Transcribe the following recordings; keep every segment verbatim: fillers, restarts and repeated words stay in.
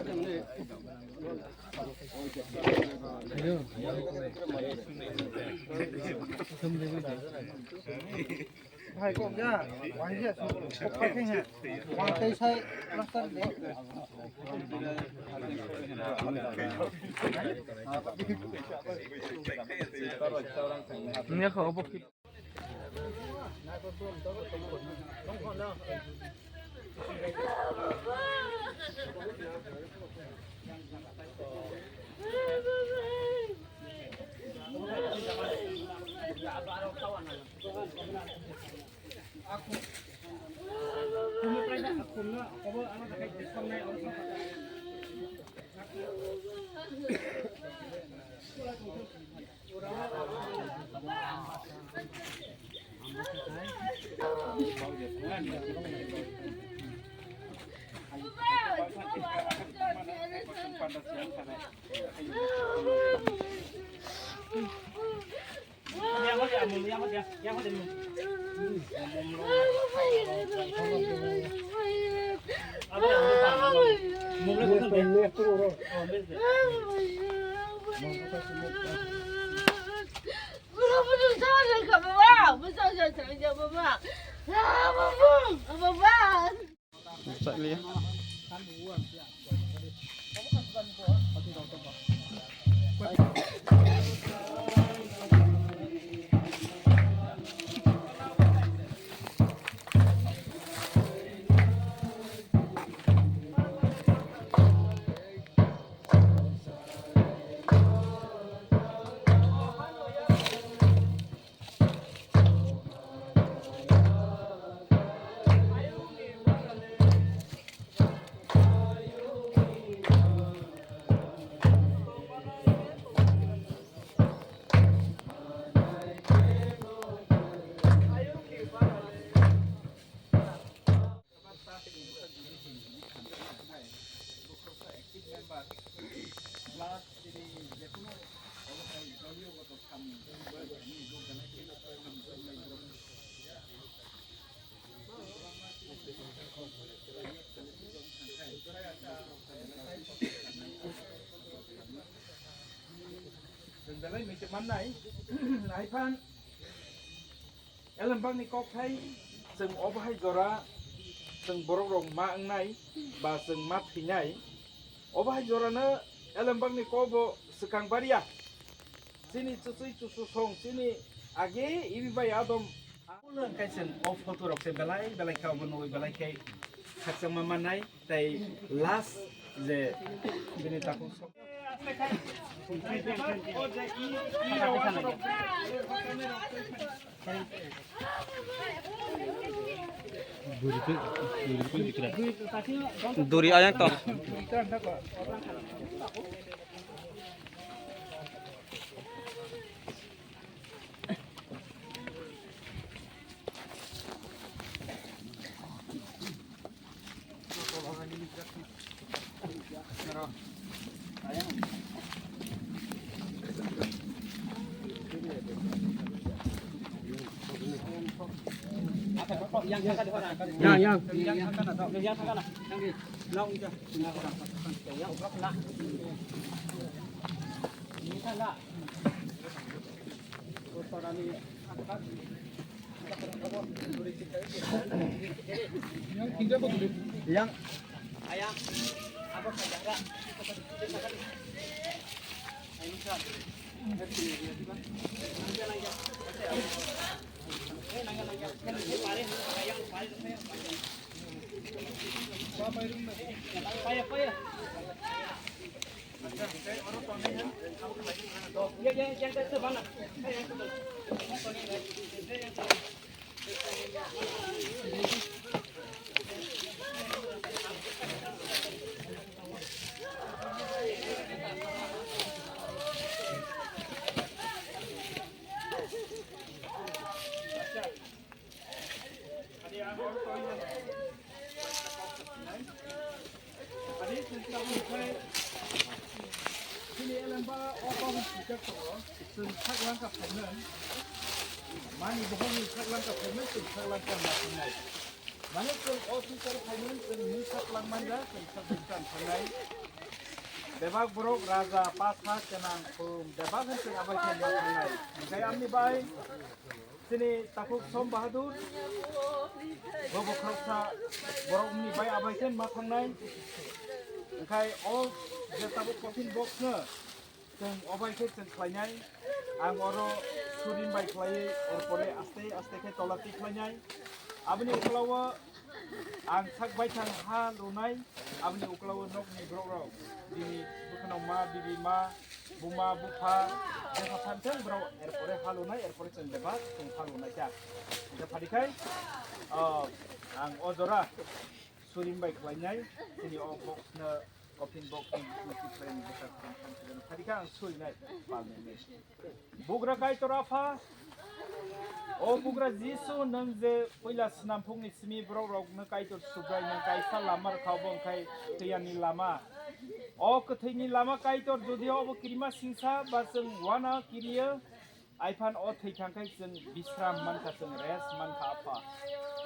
Hai kok ya, wang ya, kok pakai ya, wang tei sai, plastar de. Ini aku apa? Chwng belai mui se mannai. Haiphan Elembakni kokthai chwng obo hai jora chwng borok rok ma wngnai ba chwng ma thwinai. Obo hai jorano Elembakni kokbo swkang baria. Chini chuchwi chuchusong chini age ibi bai adom. Ulo hwnkhe chwng o photo rok se belai belai khe obo nugwi belai khe khakchangma mannai. Tei last je bini takhuk sok. Duri ayang to. Yang, yang. Yang, yang. Yang Ani chwng tabuk khe chini elemba o tabuk swijak tongo. Chwng sak langka phaimani. Mani bohorni sak langka phaimani, chwng sak langka ma thangnai. Mane chwng officer phaimani chwng mungsa kwlangmanja, chwng sabjektan thangnai. Bebak borok raja, pasa, kenang, khum, bebak hwn chwng abai khe ma thangnai. Hwnkhe amni bai chini takhuk Som Bahadur, bo bo khoroksa borokni bai abai khe ma thangnai. Hwnkhe o je tabuk coffin box no, chwng obai khe chwng khlainai, ang oro surim bai khlaiwi, erpore aste aste khe tola tik khlainai. Aboni ukulao ang sak baithang ha lunai, aboni ukulao nokni borok rok, bini bwkhano ma, bibi ma, buma, bupha, jesa thantheng borok erpore ha lunai, erpore chwng bebak chwng ha lunai kha. Hwnkhe phadikhai, o, ang o jora surim bai khlainai, chini o box no Coffin box ni buti khlaini bwsajwk tong tong khe phadi kha ang surinai palmani. Bugra Kaitor Apha, o Bugra Jisu, nwng je puila snamphukni simi borok rokno Kaitor Subrai nwng kaisa lama rwkha, obo wngkhai thwiyani lama. O kwthwini lama Kaitor, jodi obo kirima singsa ba chwng uana kiriyo, Aiphan o thwi thang khai chwng bisram mankha, chwng rest mankha, Apha.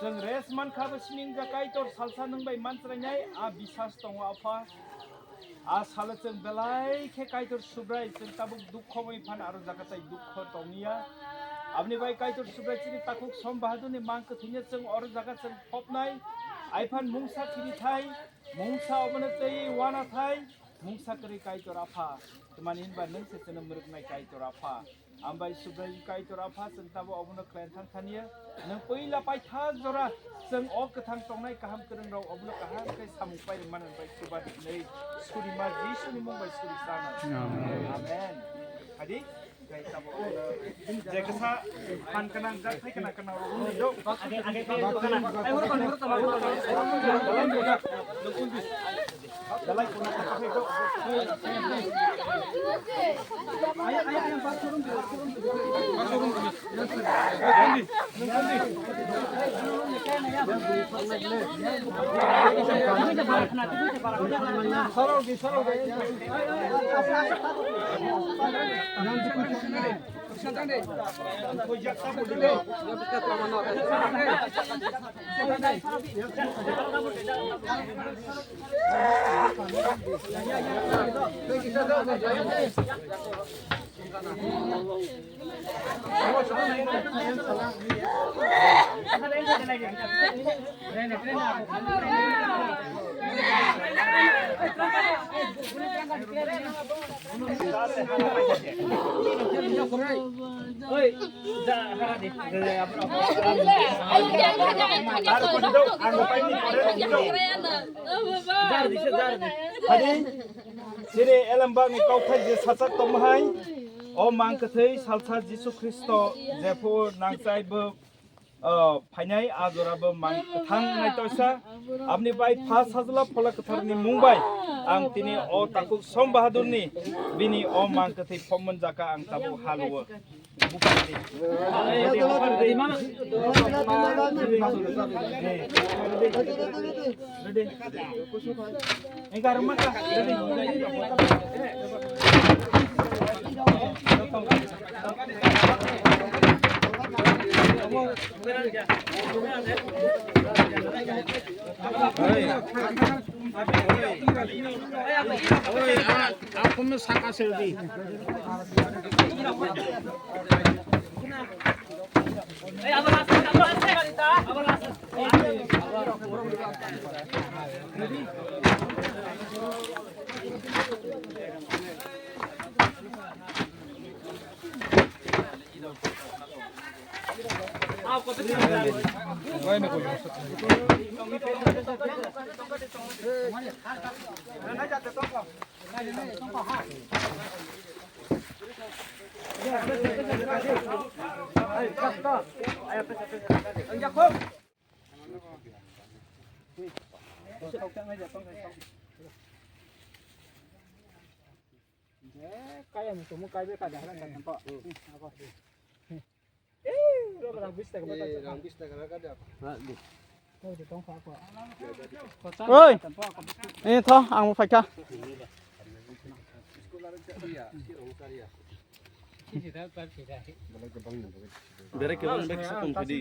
Chwng rest mankha, bo simi wngkha Kaitor salsa nwng bai manchrainai, a bisas tongo, Apha. A salo chwng belai khe Kaitor Subrai, chwng tabuk dukho bai phan aro jaga tai dukho tongya. Aboni bai Kaitor Subrai chini takhuk Som Bahadurni mang kwthwino chwng oro jaga chwng phopnai. Aiphan mungsa khini thai, mungsa obono tei uana thai, mungsa kwrwi Kaitor Apha. Tamani hinba nwng se chwngno mwrwknai Kaitor Apha. Ambai Subrai Kaitor Apha, chwng tabo obono khlai thang thaniya. Nwng puila paitha jora chwng o kwthang tongnai kaham kwrwng rok obono kaham khe samung pai rwmani bai chuba di hwnwi surima Jisuni mung bai suri sana. Amen. Amen. Hadi, kai tabo obono je kasa phan kanang jak thai kanang kanang rok wngwi do. Hadi, chini elembakni kauthai je sachak tongmahai, o mang kwthwi salsa Jisu Khristo jephu nangchai bo, o, phainai, a jora bo mang kwthang nai toisa. Aboni bai pha sajla phola kwtharni mung bai ang tini o takhuk Som Bahadurni bini o mang kwthwi phomon jaka ang tabuk haluo. Aku mesaka seldi. Kaya musumu kaibe kada hara kata kok. Eh, rang bis taka mata. Rang bis taka kada. Oi. Eh, tho, ang phaikha. Bere kebang bek sakon kedi.